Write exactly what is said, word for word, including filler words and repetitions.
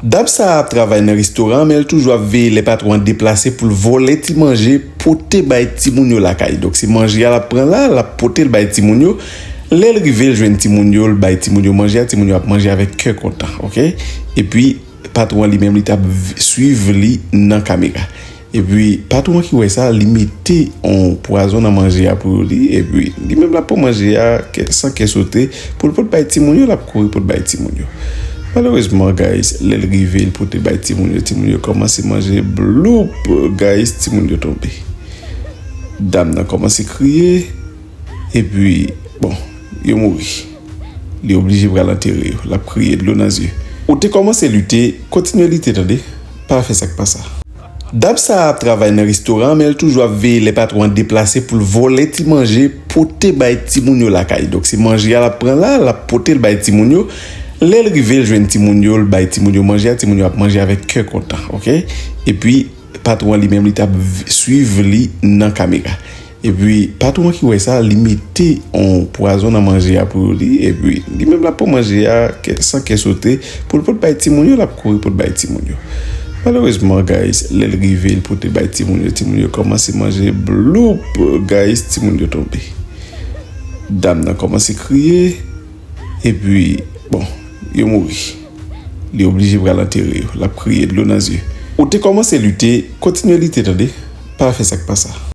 Dam sa a ap travay nan restoran an, men l toujou ap veye lè patwon an deplase pou l vòlè ti manje, pote bay timoun yo lakay. Donk, se manje a l ap pran la, l ap pote l bay timoun yo. Lè l rive, l jwenn timoun yo, l bay timoun yo manje a, timoun yo ap manje avèk kè kontan, oke? Epi, patwon an li menm, li t ap v- swiv li nan kamera. Epi, patwon an ki wè sa, li mete yon pwazon nan manje a pou li. Epi, li menm l ap pran manje a kè- san kè sote pou l pot bay timoun yo, l ap kouri pot bay timoun yo. Malerezman, guys, lè l rive, l pote bay timoun yo, timoun yo kòmanse manje bloup, guys, timoun yo tonbe. Dam nan kòmanse kriye, epi, bon, yo mouri. Li oblije pral antere yo, l ap kriye, dlo nan zye. Ou te kòmanse lite, kontinye lite, tande, pa fè sa k pa sa. Dam sa a ap travay nan restoran an, men l toujou ap veye lè patwon an deplase pou l vòlè ti manje, pote bay timoun yo lakay. Donk, se manje a l ap pran la, l ap pote l bay timoun yo. Lè l rive, l jwenn timoun yo, l bay timoun yo manje a, timoun yo ap manje avèk kè kontan, oke? Epi, patwon an li menm, li t ap v- swiv li nan kamera. Epi, patwon an ki wè sa, li mete yon pwazon nan manje a pou li. Epi, li menm l ap pran manje a kè- san kè sote pou l pot bay timoun yo, l ap kouri pot bay timoun yo. Malerezman, guys, lè l rive, l pote bay timoun yo, timoun yo kòmanse manje bloup, guys, timoun yo tonbe. Dam nan kòmanse kriye, epi, bon, yo mouri. Li oblije pral antere yo, l ap kriye, dlo nan zye. Ou te kòmanse lite, kontinye lite, tande, pa fè sa k pa sa.